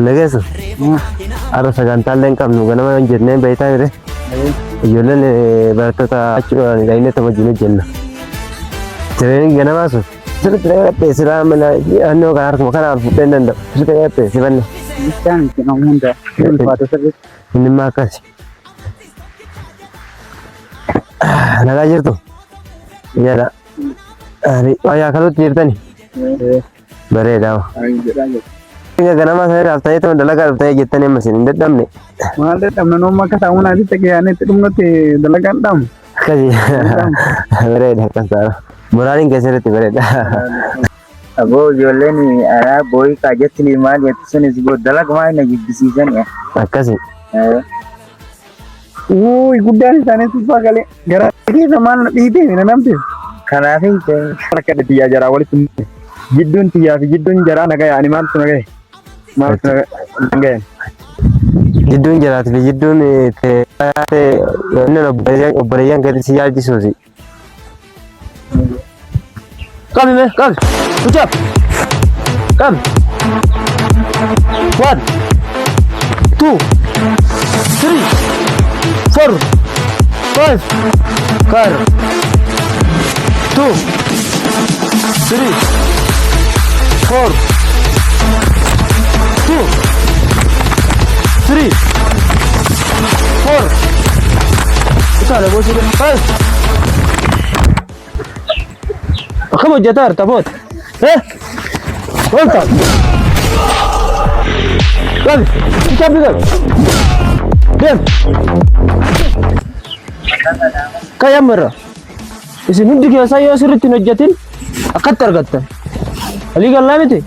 Nageessu. Har'a sagantaallee hin qabnu ganama hin jennee beektaa mire. Ijoolleen barattoota achi oolan dhaqnee tapha wajjin hojjenna. Tireenin ganamaa sun sirriitti na qaqqabee silaa mana naannoo kana harkuma kana ol fudhee hin danda'u. Sirriitti na qaqqabee si banne. Bichaan itti nama hunda ulfaata sirriitti. Inni immoo akkasi. Nagaa jirtu? Jala. Waa yaakaluutti jirtani? Bareedaa. Egaa ganama sana raaftanii tuma dalagaa dhuftanii jettanii amma isin hin dadhabne. Maal dadhabna nooma akka saamunaatti ta'e itti dhumnutti dalagaan dhamu. Akkasi. Bareeda akkas ta'a. Moraaliin keessa irratti bareeda. Aboo ijoolleen araa booyii kaajatti maal jettu sunis boo dalagumaa na jibbisiisan. Akkasi. Wuuy guddaan isaanii tuffaa galee gara keessa maal na dhiitee na namtiif. Kanaaf hin ta'e. Akka tiyyaa jaraa walitti jidduun tiyyaa fi jidduun jaraa nagaya ani maaltu nagaye maaltu nagaye. Jidduun jiraatu fi jidduun ta'e inni obboleeyyan keetti si yaalchisuusi. Qabi mee qabi. Ucap. Qabi. One. Two. Three. Four. Five. Car. Two. Three. Four. Two. Three. Four. Utaala boosii. Five. Akkam hojjetaa jirta boota? Eh? Wanta. Qabi. Qabi qabi. Deem. Ka'i amma irra. Isin hundi keessaa yoo sirriitti hin hojjetin akkatti argattan. Walii gallaa miti?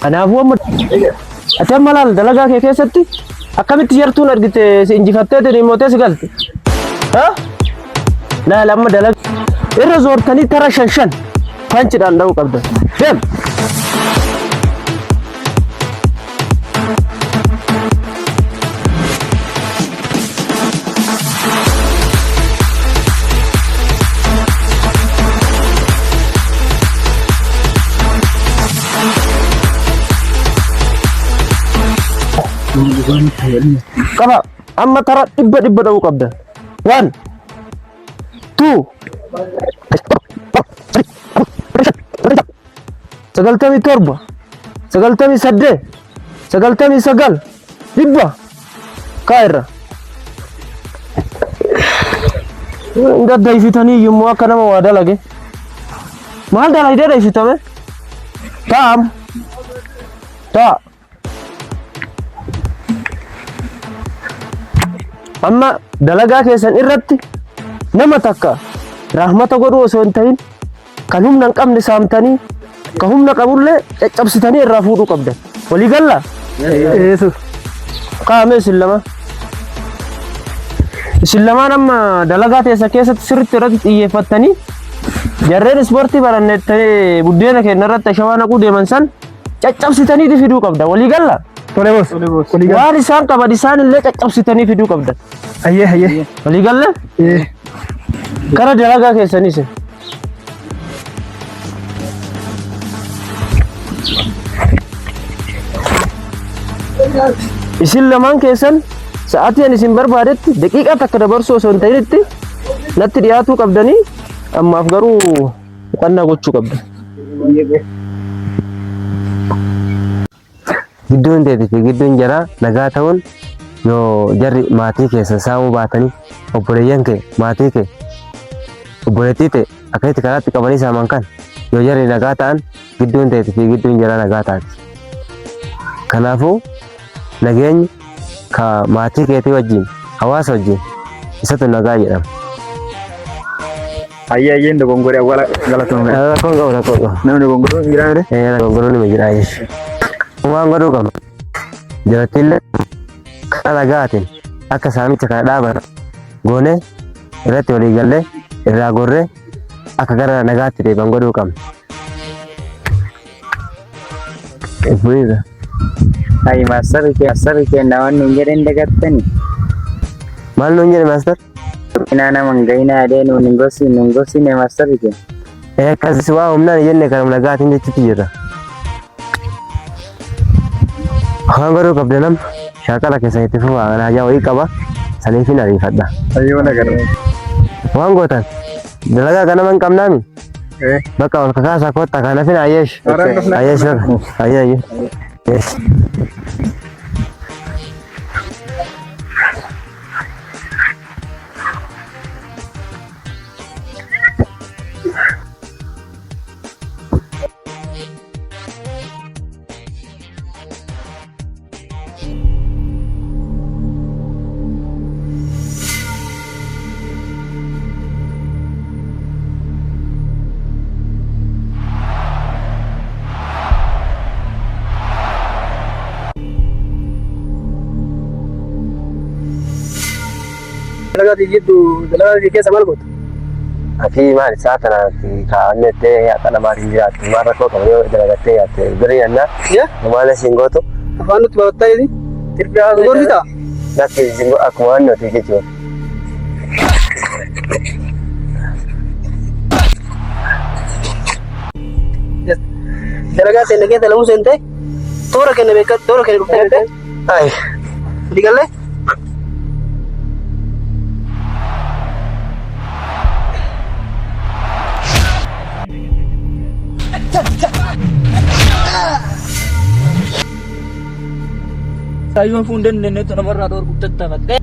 Kanaafuu amma ati amma laal dalagaa kee keessatti akkamitti yartuun argite si injifattee mootee si galte? Ha? Laal amma dalaga irra zoortanii tara shan shan panchidhaan dha'uu qabdan. Deem! Qaba amma tara dhibba dhibba dha'uu qabdan. One, two, 97, 98, 99, 100 kaa irra. Daddayfitanii yommuu akka nama waa dalage. Maal dalaydee dayfitame? Taa'am. Taa'a. Amma dalagaa keessan irratti nama takka rahmata godhuu osoo hin ta'in kan humna hin qabne saamtanii kan humna qabullee caccabsitanii irraa fuudhuu qabdan. Walii gallaa? Yesus. Kaa'amee isin lama. Isin lamaan amma dalagaa teessan keessatti sirriitti irratti xiyyeeffattanii jarreen ispoortii baranne buddeena keenya irratti ashawaa naquu deeman san caccabsitanii fiduu qabda. Walii galla? Tole boss. Walii galla. Waan isaan qaban isaan illee caccabsitanii fiduu qabda. Ayyee ayyee. Walii galle? Ee. Kara dalagaa keessanii isin. Isin lamaan keessan sa'aatii ani isin barbaadetti daqiiqaa takka dabarsuu osoo hin ta'initti natti dhiyaatuu qabdanii ammaaf garuu boqonnaa gochuu qabda. Gidduun teetii fi gidduun jaraa nagaa ta'uun yoo jarri maatii keessan saamuu baatanii obboleeyyan kee maatii kee obboleettii tee akkasitti karaatti qabanii saaman kan yoo jarri nagaa ta'an gidduun teetii fi gidduun jaraa nagaa taati. Kanaafuu nageenyi ka maatii keetii wajjin hawaasa wajjin isatu nagaa jedhama. Ayyee ayyeen dogongoree awwaala galatoomee. Rakkoon qabu rakkoon qabu. Namni dogongoruu hin jiraa mire? Ee dogongoruu nima jira jechuudha. Waan godhuu qabna. Jarattiillee karaa nagaatiin akka saamicha kana dhaaban goonee irratti walii gallee irraa gorree akka gara nagaatti deebi'an godhuu qabna. Fuudhiidha. Ayi maastarri kee maastarri kee na wanni hin jedhin dagattani. Maal nuun jedhe maastar? Inaa nama hin ga'inaa jedhee nuun hin gorsine nuun gorsine maastarri kee. Ee akkas waa humnaan hin jenne kanuma nagaatiin jechuutti jirra. Waan godhuu qabda nam shaakala keessa itti fufaa kana hajaa wayii qaba saniifin ariifadha. Ayyee wal agarra. Waan gootan dalagaa ganama hin qabnaami. Eh. Bakka ol kakaasaa kottaa kanaafin ayyeesh. Araan dhufna. Ayyeesh bakka. Ayyee ayyee. Yes. Dalagaa jidduu dalagaa kee keessa maal goota? Ati maal isaa tanaatti kaa'annettee akka namaatiin jiraattu maal rakkoo qaba yoo dalagattee nyaatte birrii nyannaa Yaa maal asiin gootu afaan nutti barattaa jedhi. Tirfii haasoo gorsitaa? lakki akkuma waan nuti jechuudha. Dalagaa seenne keessa lamuu seentee toora kenne beekaa toora kenne dhuftee beektee. Ay. Digalee. Saayyoon fuunden dandeettu namarraa dhoorgu tattaafatte.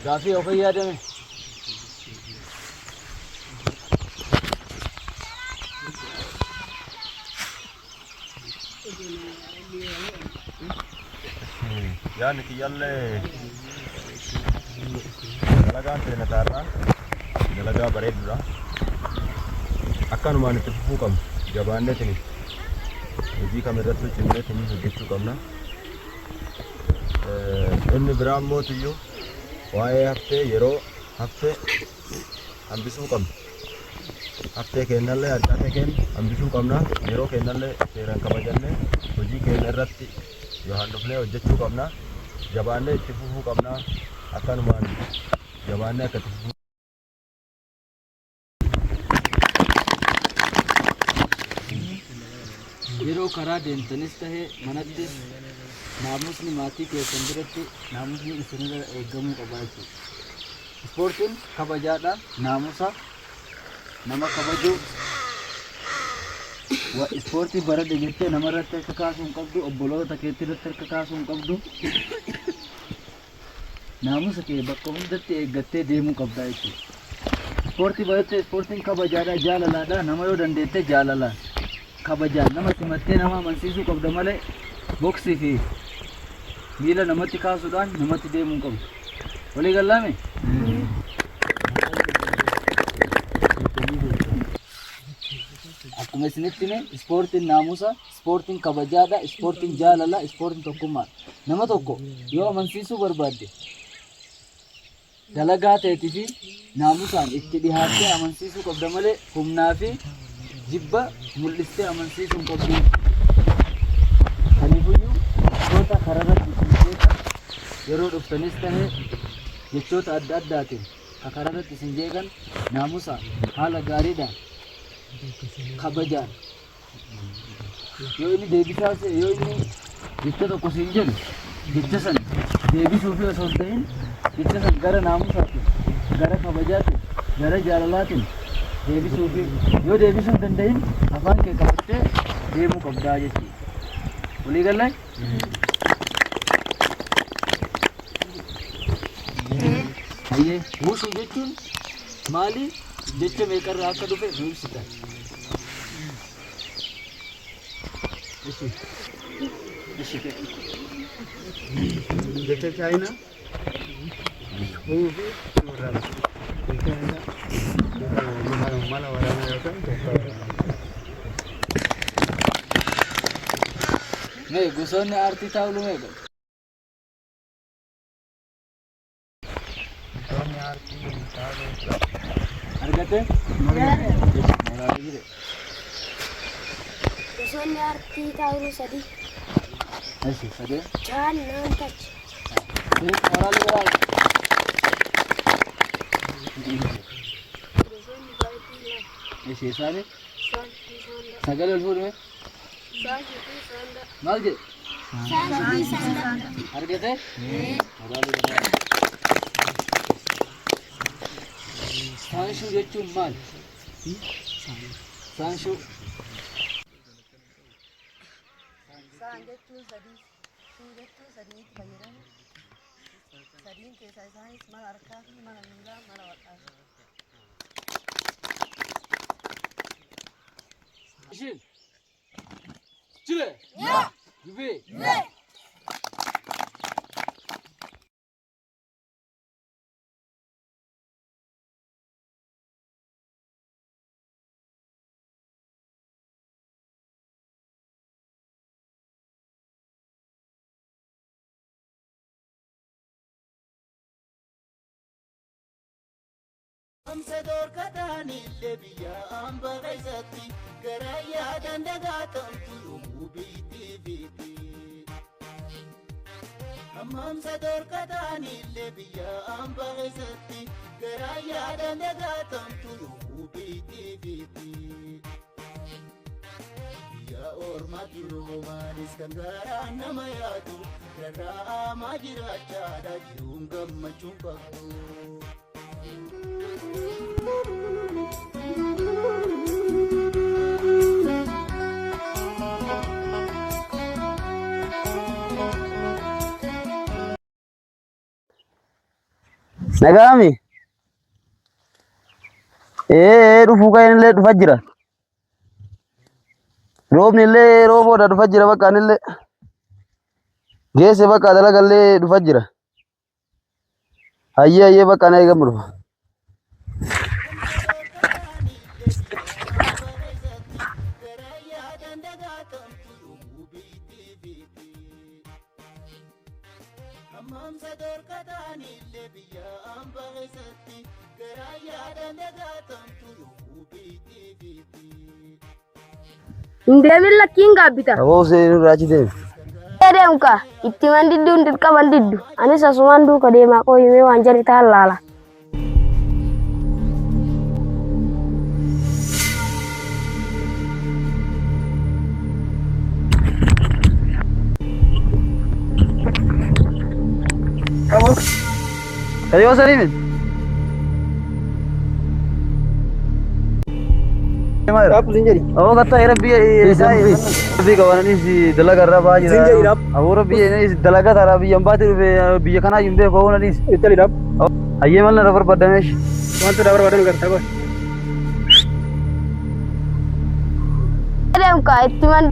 Gaafii of yaadame. Yaadni kiyyaallee dalagaan teenya taarraa dalagaa bareedduudha. Akkanumaan itti fufuu qabna. Jabaanneetiin hojii kamirrattuu cimneetiin hojjechuu qabna. Inni biraa immoo iyyuu waa'ee haftee yeroo haftee hambisuu qabna. Haftee keenyallee harcaatee keenya hambisuu qabna. Yeroo keenyallee seeraan kabajannee hojii keenya irratti yoo handhufnee hojjechuu qabna. Jabaannee itti fufuu qabna. Akkanumaan jabaannee akka itti fufuu Yeroo karaa deemtanis ta'e manattis naamusni maatii keessan biratti naamusni isinirra eegamuu qaba jechuudha. Ispoortiin kabajaadha. Naamusa nama kabajuu ispoortii baradhe jettee namarratti harka kaasuu hin qabdu, obboloota keetti irratti harka kaasuu hin qabdu. Naamusa kee bakka hundatti eeggattee deemuu qabda jechuudha. Ispoortii baratte ispoortiin kabajaadha jaalalaadha nama yoo dandeette jaalalaan kabajaan nama simattee nama amansiisuu qabda malee boksii fi miila namatti kaasuudhaan namatti deemuu hin qabdu. Walii gallaame? Akkuma isinitti hime ispoortiin naamusa, ispoortiin kabajaadha, ispoortiin jaalala, ispoortiin tokkummaadha. Nama tokko yoo amansiisuu barbaadde dalagaa teetii fi naamusaan itti dhihaattee amansiisuu qabda malee humnaa fi jibba mul'istee amansiisuu hin qabdu. Kaniifuyyuu jechoota kararratti isin jeeqan yeroo dhuftanis ta'e jechoota adda addaatiin ka kararratti isin jeeqan naamusaan haala gaariidhaan kabajaan Yoo inni deebisaa yoo inni jecha tokko siin jedhu jecha san deebisuufi osoo hin ta'in jecha san gara naamusaatiin, gara kabajaatiin, gara jaalalaatiin deebisuufi yoo deebisuu hin danda'in afaan kee qabattee deemuu qabdaa jechuudha. Walii gallee? Hayyee wushuu jechuun maali? Jecha meeqarraa akka dhufe nu ibsitan. Ishi. Ishi. Jecha Chaayinaa huu fi suuraa hiikaan isaa mala mala waraanaa yookaan tooftaa waraanaa. Mee gosoonni aartii taawuluu meeqa? Argatte? Gosoonni aartii taa'uu sadii. Eshi, sadee. Jaan naan tachi. Mooraalii biraa. Gosoonni aartii lama. Eshi, isaanii Saan fi saandaa. sagalee ol fuudhume. Saan fi saandaa. Maal jedhe? Saan fi saandaa. Argate? Mooraalii biraa. Saanshuu jechuun maal? Saanshuu. Saan jechuun sadii, shuu jechuun sadiitti fayyadamu. Sadiin keessaa isaanis mala harkaa fi mala miilaa, mala wal'aansaa. Ishiin. Jire. Jubee. Amsa dhorkataanillee biyya hamba keessatti garaa yaadan dagaatamtu yommuu biitti biitti. Hammamsa dhorkataanillee biyya hamba keessatti garaa yaadan dagaatamtu yommuu biitti biitti. Biyya ormaatti roomaanis kan garaa nama yaadu rarra'amaa jiraachaadha jiruun gammachuun qabdu. Nagaami. Ee dhufuu kan illee dhufa jira. Roobni illee rooboodha dhufa jira bakka anillee. Geesse bakka dalaga illee dhufa jira. Hayyee hayyee bakka ana eegamu dhufa. Hammamsa dhorkataanillee biyya hamba keessatti garaa yaadan dagaatamtu yommuu biitti biitti. Hin deemin lakkiin gaabbita. Aboo seenuu irraa achi deemi. Deemu kaa itti man didduun dirqama hin diddu. Anis asumaan duuka deemaa qooyimee waan jarri ta'an laala. Kayyoo sanii miti. Aboo kattaa rabbi rabbi qabananis dalaga irraa ba'aa jira. Aboo rabbi dalaga taraa biyyan baate dhufe biyya kanaa hin beeku aboo nanis. Hayyee mal narra barbaadameesh. Maaltu irraa barbaadan gartaa qoy. Deemka itti man.